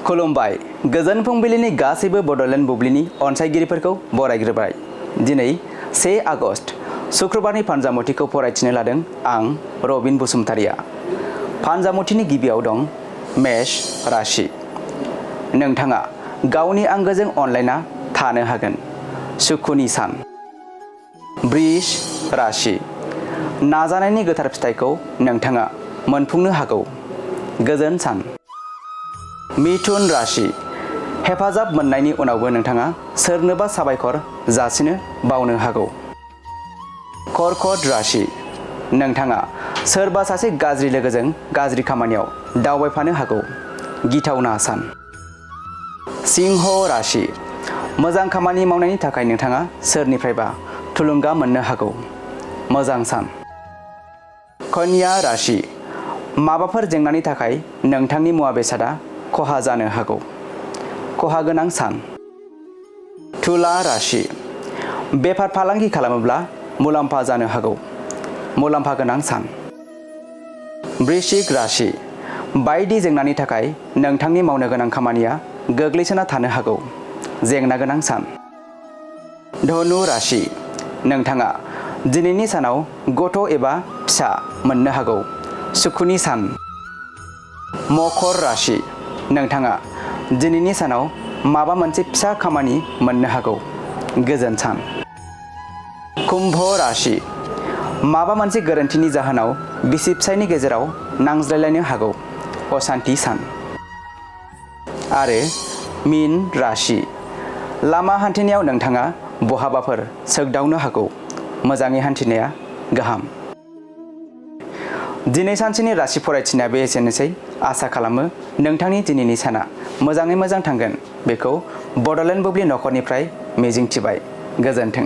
खुलुमबाय गोजोन फुंबिलिनि गासैबो बड'लेण्ड बुब्लिनि अनसायगिरिफोरखौ बरायग्रोबाय। दिनै 1 आगस्ट शुक्रबारनि फानजामुथिखौ फरायथिनो लादों आं रबिन बसुमतारिया। फानजामुथिनि गिबियाव दं मेष राशि। नोंथाङा गावनि आंगोजों अनलायना थानो हागोन। सुखुनि सान। बृष राशि। नाजानायनि गोथार फिथाइखौ नोंथाङा मोनफुंनो हागौ। गोजोन सान। मिथुन राशि। हेफाजाब मोननायनि उनावबो नोंथाङा सोरनोबा साबायखर जासिनो बावनो हागौ। कर्कट राशि। नोंथाङा सोरबा सासे गाज्रि लोगोजों गाज्रि खामानियाव दावबायफानो हागौ। गिथावना सान। सिंह राशि। मोजां खामानि मावनायनि थाखाय नोंथाङा सोरनिफ्रायबा थुलुंगा मोननो हागौ। मोजां सान। कन्या राशि। माबाफोर जेंनानि थाखाय नोंथांनि मुवा बेसादा खहा जानो हागौ। खहा गोनां सान। तुला राशि। बेफार फालांगि खालामोब्ला मुलाम्फा जानो हागौ। मुलाम्फा गोनां सान। वृश्चिक राशि। बायदि जेंनानि थाखाय नोंथांनि मावनो गोनां खामानिया गोग्लैसोना थानो हागौ। जेंना गोनां सान। धनु राशि। नोंथाङा दिनैनि सानाव गथ' एबा फिसा मोननो हागौ। सुखुनि सान। मकर राशि। नोंथाङा दिनैनि सानाव माबा मोनसे फिसा खामानि मोननो हागौ। गोजोन सान। कुम्भ राशि। माबा मोनसे गोरोन्थिनि जाहोनाव बिसि फिसायनि गेजेराव नांज्लायलायनो हागौ। असान्थि सान। आरो मीन राशि। लामा हान्थिनायाव नोंथाङा बहाबाफोर सोगदावनो हागौ। मोजाङै हान्थिनाया गाहाम। दिनै सानसेनि राशि फरायथिनाया बे एसेनोसै। आसा खालामो नोंथांनि दिनैनि साना मोजाङै मोजां थांगोन। बेखौ बड'लेण्ड बुब्लि नखरनिफ्राय मिजिंथिबाय। गोजोन्थों।